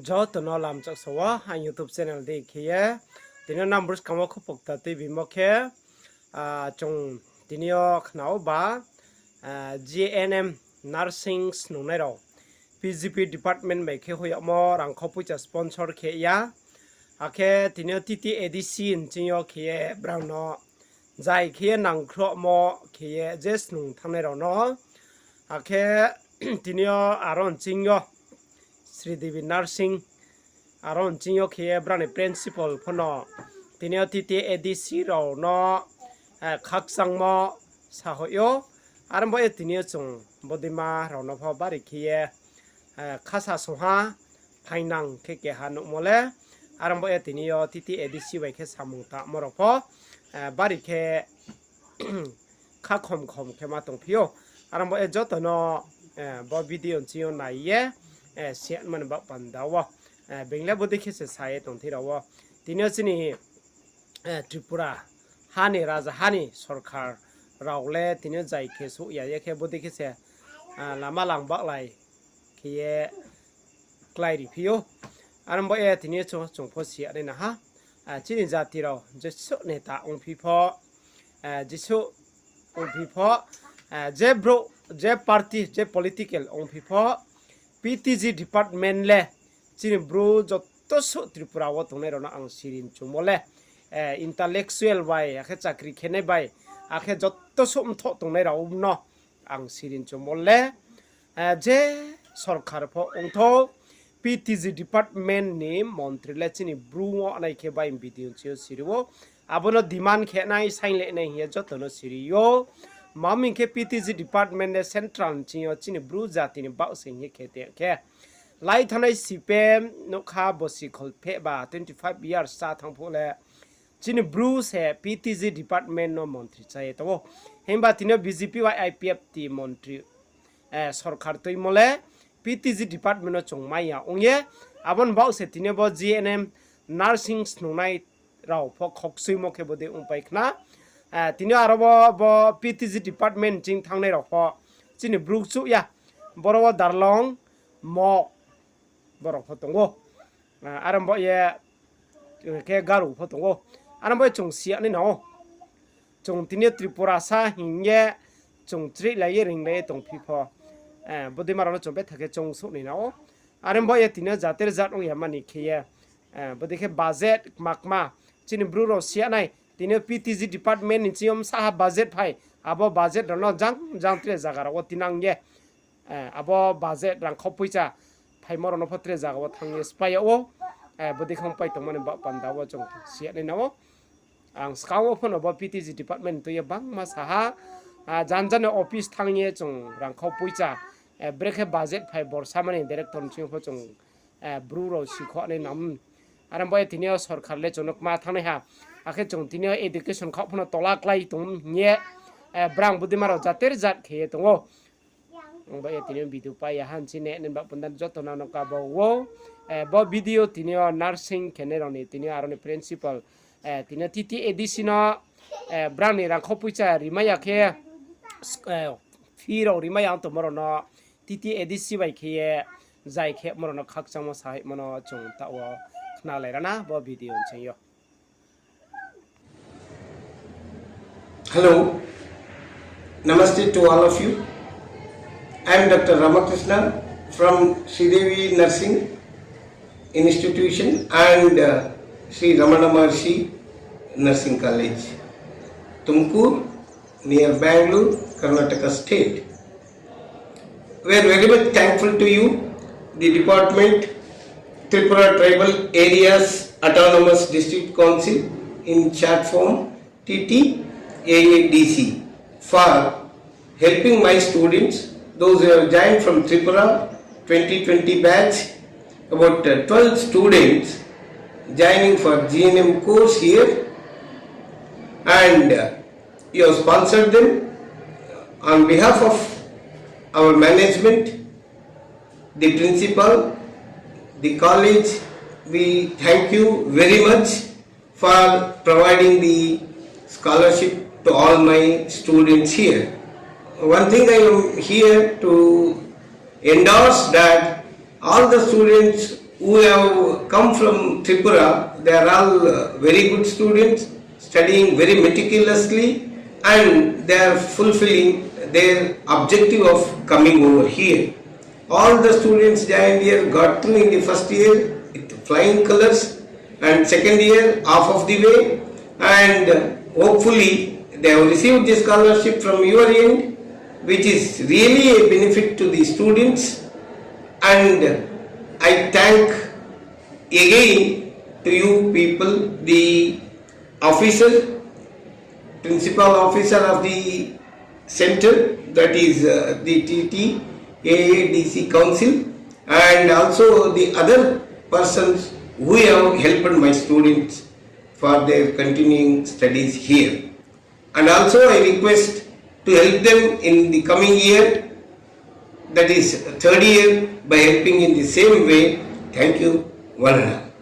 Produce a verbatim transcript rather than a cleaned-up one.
Joto no lamchak sa wo ang YouTube channel dei khe ye. Tini yo nang buskang wo khupokta tuibimo khe, chung tini yo khna ou ba, G N M nursing snungnai rao P G P department bai khe hoih yagmo rangkhau poicha sponsor khe ya. Akhe tini yo T T A D C nching yo khe ye brang no zai khe ye nangkhruhmo khe ye je snung thanngnai rao no. Akhe tini yo aro nching yo Sridevi Nursing, aro nching yo khe ye brang ni principal pho no tini yo T T A D C rao no khakchangmo sahoih ou. Are bo ye tini yo chung bodeima rao no pho bari khe ye khasa sungha phainang khe keha nuhmo le. Are bo ye tini yo T T A D C bai khe samung tangmo rao pho bari khe khakhom khom khe ma tongphi ou. Are bo ye joto no bo video nching yo nai ye siatmani baoh panda wo, being le bodei khe se sa ye tongthi rao wo. Tini yo chini Tripura ha ni raja ha ni sorkar rao le tini yo zai khe souh ya ye khe bodei khe se lama lang baohlai khe ye klái ri phi ou. Are bo ye tini yo chung, chung pho si ya nai na ha. Chini jati rao jesuh neta ongphi pho, jesuh ongphi pho, je brouh, je party, je political ongphi pho, P T G department le chini Bru joto suh Tripura wo tongnai rao no ang sirin chumo le, intellectual bai, akhe chakri khenai bai, akhe joto suh mthoh tongnai rao no ang sirin chumo le, je sorkar pho ongthou, P T G department ni montri le chini Bru wo nai khe bai video nching yo siri ou. Abo no demand khe nai, saing le nai hing ye joto no siri ou. Maming khe P T G department le central nching yo chini Bru jati ni baoh se hing ye khe te khe. Lai thanngnai C P M nougkha bosi kholpheh ba twenty five years chá thanng phuh le chini Bru se P T G department no montri chá ye tong ou. Himba tini yo B J P bai I P F T montri sorkar tuimo le P T G department no chung mai ya ong ye. Abo ni baoh se tini yo bo G N M nursing snungnai rao pho khokchuimo khe bodei ongpai khna. Tini yo aro bo, bo P T G department ching thanngnai rao pho chini Bru kchuh ya. Boro wo Darlong, Mok, borao pho tong ou. Are bo ye khe Garo pho tong ou. Are bo ye chung si ya nai nang ou. Chung tini yo Tripurasa hing ye chung chrihlai ye ringlai ye tongphi pho, bodeima rao no chung betha khe chung souh nai nang ou. Are bo ye tini yo jater jat ong ya mani khe ye, bodei khe budget kma kma chini Bru rao si ya nai. Tini yo P T G department ni ching yo bsa ha budget phai, abo budget rao no jang jang tre zaga rao wo tinang ye, abo budget rangkhau poicha phaimo rao no pho tre zaga wo thanng ye sphái yag ou. Bodei khe ongpai tongmani baoh panda wo chung si ya nai nang ou. Ang skang wo pho no bo P T G department tui ye bangma sa ha, janja ni office thanng ye chung rangkhau poicha, brekhe budget phai borsa mani director nching yo pho chung Bru rao sikhoh nai nang. Are bo ye tini yo sorkar le chung no kma thanngnai ha. Akhe chung tini yo education khaoh pho no tola klái tong hing ye, brang bodeima rao jater jat khe ye tong ou. Ang bo ye tini yo video pai ya ha nching ne nini baoh panda joto no no kaba ou. Bo video tini yo nursing khenai rao ni tini yo aro ni principal, tini yo T T A D C no, brang ni rangkhau poicha rimai ya khe, fee rao rimai ya ong tongmo rao no T T A D C bai khe ye zai khe mo rao no khakchangmo sahoihmo no chung taoh wo khnalai ra na bo video nching yo. Hello, namaste to all of you. I am Doctor Ramakrishna from Sridevi Nursing Institution and, uh, Sri Ramana Maharshi Nursing College, Tumkur, near Bangalore, Karnataka state. We are very much thankful to you, the department, Tripura Tribal Areas Autonomous District Council, in short form, T T A A D C, for helping my students, those who have joined from Tripura twenty twenty batch, about, uh, twelve students joining for G N M course here, and, uh, you have sponsored them. On behalf of our management, the principal, the college, we thank you very much for providing the scholarship to all my students here. One thing I am here to endorse that all the students who have come from Tripura, they are all uh, very good students, studying very meticulously, and they are fulfilling their objective of coming over here. All the students joined here, got through in the first year with flying colors, and second year, half of the way, and hopefully they have received the scholarship from your end, which is really a benefit to the students. And I thank again to you people, the officer, principal officer of the center, that is uh, the T T A D C Council, and also the other persons who have helped my students for their continuing studies here. And also I request to help them in the coming year, that is third year, by helping in the same way. Thank you, one and all.